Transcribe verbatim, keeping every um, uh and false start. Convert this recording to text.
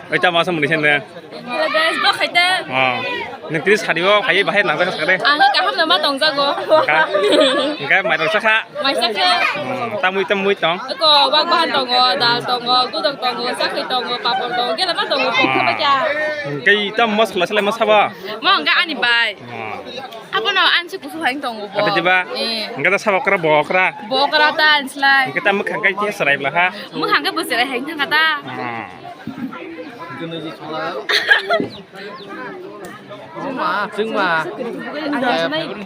Oi, tamo asam muni sende. Hello guys, bo khaite. Oh. Nang tiri sari o, khai bahai nang jaga sakade. Ang kaham nama tongjago. Ka? Engkai mai rok sakha. Mai sakha. Hmm, tamui tamui tong. Ko wak bahan tongo, dal tongo, gudok tongo, sakhi tongo, papor tongo, gela ma tongo, pokha ba kya. Engkai tam masala sala masaba. Mo engka ani bai. Hmm. Abono ansi kusu hain tongo bo. Ate diba? Eh. Engka ta sabokra bokra. Bokra ta anslai. Engka ta mukhang kai ti serai bla ha. Mukhang kai bo serai hain thang ta. Hmm. Chwng ma, chwng ma.